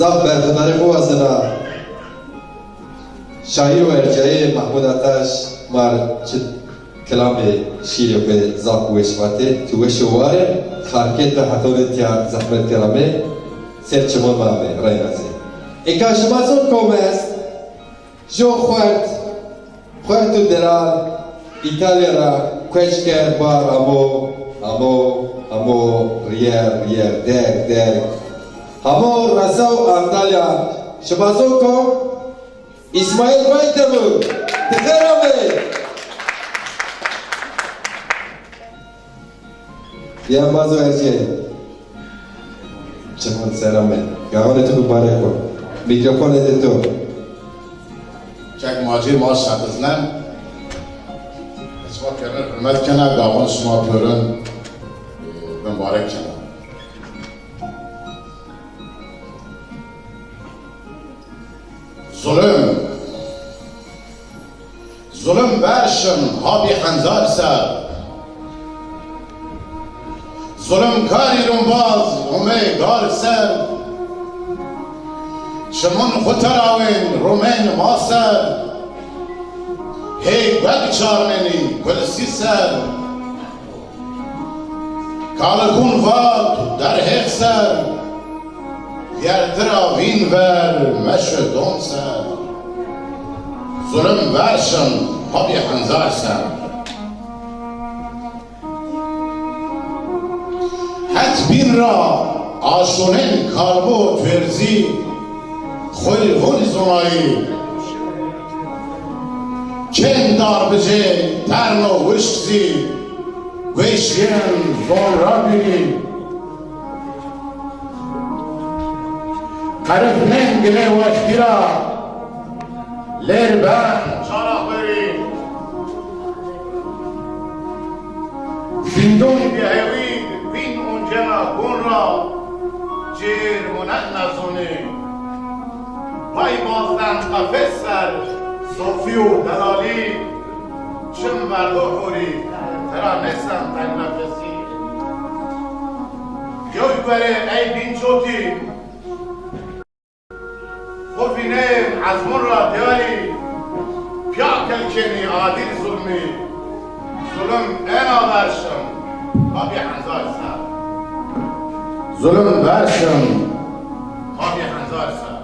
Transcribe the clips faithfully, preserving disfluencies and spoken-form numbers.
Zaf berxwedarî xo wazena şaîr û ercayê Mehmûd Ataş ma rê çi kilamê şîrê xo zaf weş vatê. Tu weş û war ê, xarkêt ve hetonê tiya zehmet kera mi, ser çimon ma amê, reyna zî. Eka şima zon kom est? Jo xwert, xwert û delal Îtalya ra kueç kerd, bar amo, amo, amo, riyer, riyer, derg, derg. Hamo resa û Antalya. Şima zon kom? Îsmaîl Baytemur. Ti xêr amey. Ya ma zî ercîyayî. Çiman selamê. Gawanê tu mubarek bo. Mîkrofon êdî to. Çek macî ma şeqiznen. Şima pêrin hurmet kena, gawan şima pêrin, e, mubarek kena. Zulum. Zulum verşim ha bî henzar ser. Zulumkarî rumbaz omey gar ser. Çimun xwu terawên rumên ma ser. Hê gueg çarnenî gulsî ser. Kalikûn vat derhêx ser, gerdira vîn ver meşi don ser. Zulum verşin ha bî henzar ser. Het bîn ra aşonên kalbo tuerzî, xwil vûn zonayî. Kên darbicê terno wişk zî, gueşîyen zon ra bînî. Qerifnên gilê weşkî ra, lêr ben çara xwerî. Zîndon bihewî vîn oncena gon ra, cêr mûnen nezonî. Pay bazden qefes ser, sofî û delalî, çim verdo horî, tera nêsen tengnefesî. Yew guerê ey bîn cotî, xo vîneyên ezmûn ra diyarî, pîya kelkenî adîl zulmî. Zulum ena verşim, ha bî henzar ser. Zulum verşim, ha bî henzar ser.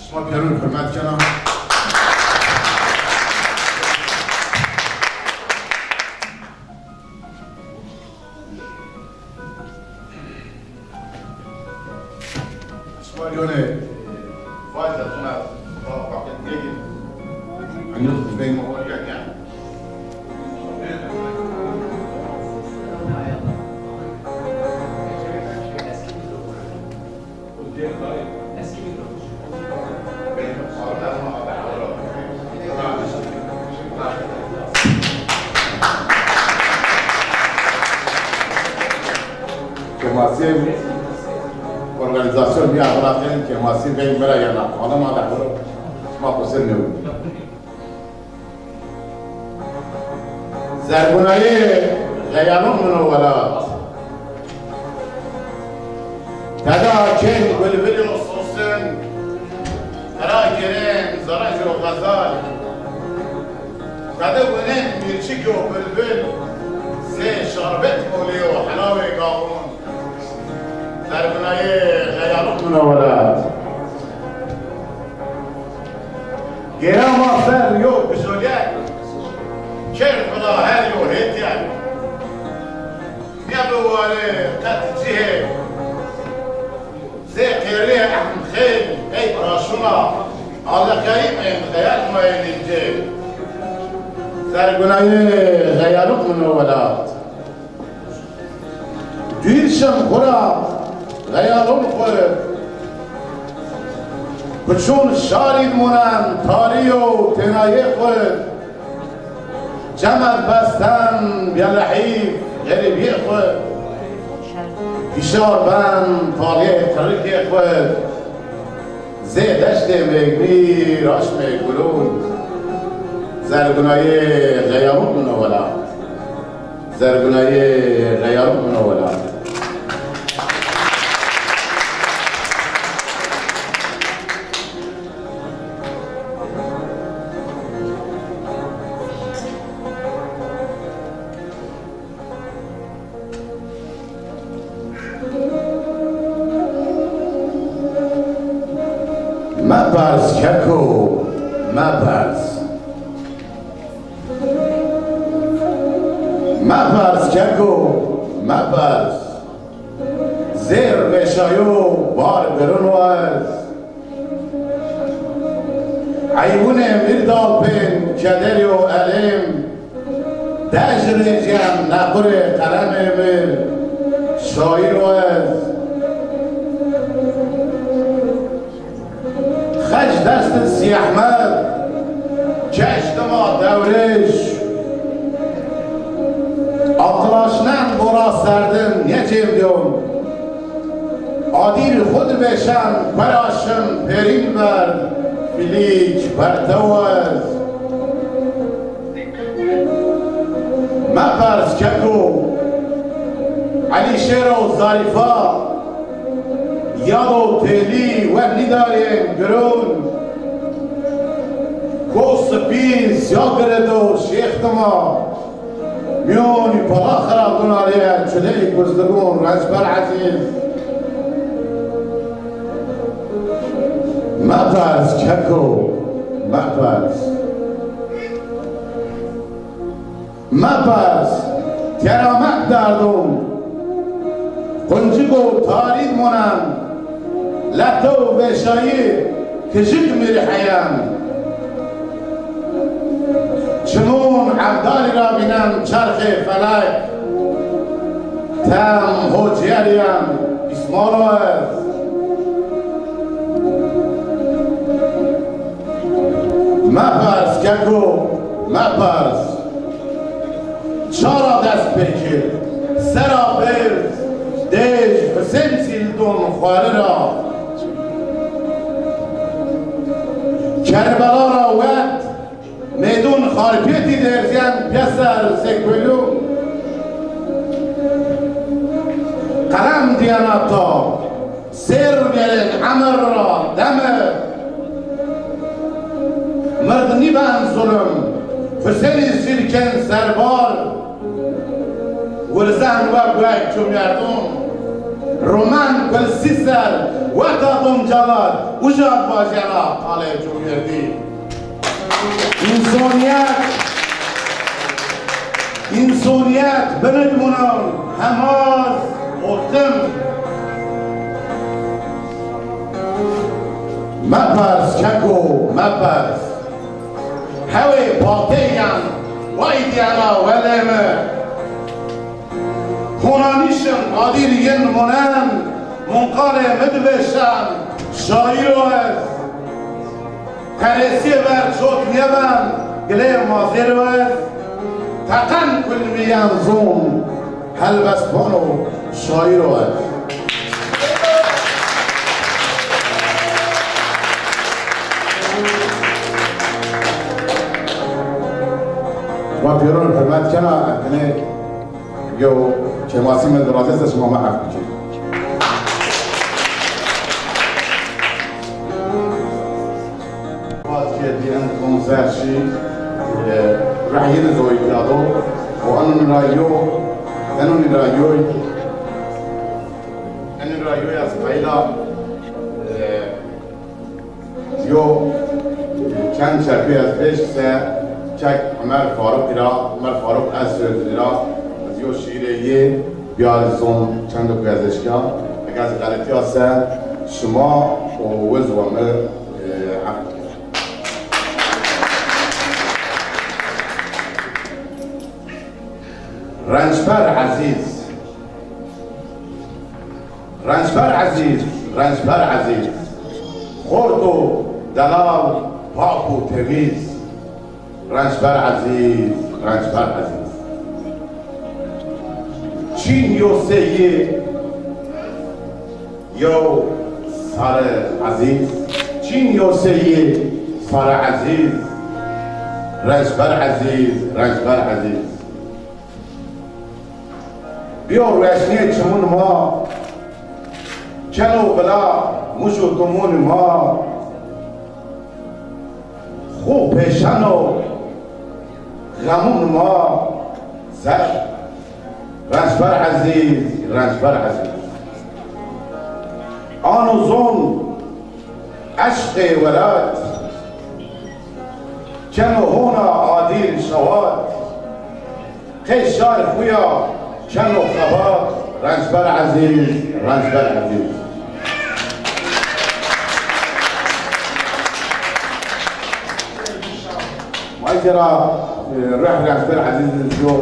Şima pêrin hurmet kena. Şima yonê vay de zuna vaqet yegin. Anyo zbeymo. Kêmasî organîzasyon nîya viraxên, kêmasî veng mi ra yena. Xanima de hewro, ma qusir nêwin. Zergunayê xeyalon mino welat. Tede akên gulbilî û sosin, tera gêrên zerrejî û xezal. Tede winên mîrçikî û bilbil, sê şarbet olî û helawê gavon. Zergunayê xeyalon mino welat. Gêra ma ser yo guzolîyek, kerd bila her yo hêtîyek. Nêbi warê qet cihê, zê qêrê ehmxêl ey aşuna, aleqeyîmên xeyal ma ê nîncê. Zergunayê xeyalon mino welat. Dûr şin xwu ra xeyalon xwu. Kuçon şarî munen tarî yo tênayê xwu. Cemed besten bî lehîf xerîbîyê xwu. Hîşar ben talîyê qirikê xwu. Zê deştê mêgmî raşmê gulon. Zergunayê xeyalû mino wela. Zergunayê xeyalû mino wela. Mepers keko, mepers. Mepers keko, mepers. Zêr vêşayo, bar girino ez. Eybunê mi dal pên, kederî û elêm, dej rêcîyen nequrê qelemê mi, şaîr o ez. Xec dest Sî Ehmed, keş dima dewrêş, aqil aşnen bora serdin, nêcêmdon. Adîr xwu di vêşan, kue ra şim pêrîn ver, filîc bertew ez. Mepers keko, Elîşêr û Zarîfa, yado têlî we nîdarên giron. Ko sipî sîya girêdo şêx dima. Mîyonî pala xirabûn arê, çileyî guzdigon Rençber Ezîz. Mepers keko, mepers. Mepers, keramet derdon. Quncik û tarî monen. Leto vêşayî kijik mi rî heyen. Çimon evdalî ra vînen çerxê felek. Tem ho cîyerîyen îsmaro ez. Mepers keko, mepers. Ça ra dest pê kir, sera bêrz, dêj Husên Sîldon xweri ra. Kerbela ra wet, mêdûn Xarpêtî de erzîyen pîyeser Sêkuelû. Qelem dîyena ta. Sêr vêrên emir ra deme. Mird nîben zulm, Husênî zîrkên serbar. Wirzan we guek cumyerdon. Roman kulsî ser, weta don calar, uca vajena qalê cumyerdî. Însonîyet, însonîyet binid munan, hemaz û tim. Mepers keko, mepers. Hewê pateyîyan way dîyena welê mi. Hona nîşin adîr yin munen, munqalê mi di vêşan, şaîr o ez. Qeresîye ver çok nêben, gilê mazêr o ez. Teqen kulmîyen zon, helbestvan o, şaîr o ez. Ma pêron hurmet kena, enê yo kêmasî mi virazê se şima ma ef bikir. Vazgeçti en konser şî, e, rehyini zoyî kado, o enun ra yo, enun ra yo, enun ra yo ez qayla, e, yo çend çekû ez vêşt se çek Umer Faruk ra, Umer Faruk Esrödlü ra, ez yo şiîrê yê biyarî zon çendo ku ez eşkîya. Eke ez xeletîya se şima û wiz wa mi, e, ef bikir. Rençber Ezîz. Rençber Ezîz, Rençber Ezîz. Xort û delal, pak û temîz. Rençber Ezîz, Rençber Ezîz. Çîn yo seyî, yo sarê ezîz. Çîn yo seyî, sarê ezîz. Rencber Ezîz, Rencber Ezîz. Biyo roşnîyê çimûn ma, keno vila muj û tumûn ma, xwu pêşeno xemûn ma zer. Rencber Ezîz, Rencber Ezîz. Ano zon eşqê welat, keno hona adîl şewat, qey şar xwu ya keno xebat, Rencber Ezîz, Rencber Ezîz. Ma kera, e, reh Rencber Ezîz yo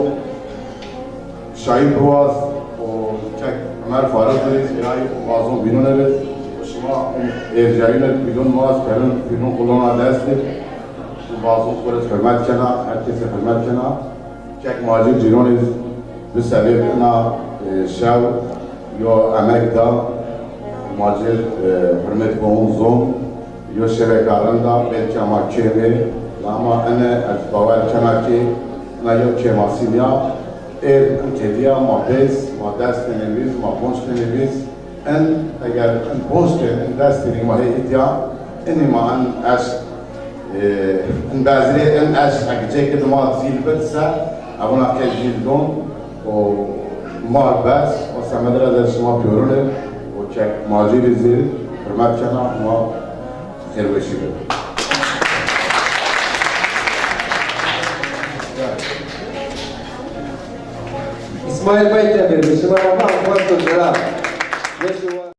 şaîr biwaz û kek Ömer Faruk de, êray vazon vînûn ebe. Şima êrcayîne vînûn ma, kerûn vînûn qulona dest de. Vazon xo rê hurmet kena, her kesî hurmet kena. Kek Macîr cîronî bi sebeb ina, e, şew yo emek da. Macîr, e, hurmet bo hûn zon. Yo şeveka rind a, belkî ama kêm ê, ama ene ez bawer kena ke na yo kêmasîn ya. Êr in qedîya ma bês, ma dest tenê vîz, ma bonc tenê vîz. In eger in bonc tenê, in dest tenê ma hê îdîya, inî ma in eşq, e, in bezrê, in eşq eke cêke dima zîl bid se, ewna qey zîl don û mar bes, o semedira de şima pîyorûn ê û kek Macîrî zî hurmet kena, ma Xêrweşî be. İsmail Bey Demir, şima ra ma xwest û selam.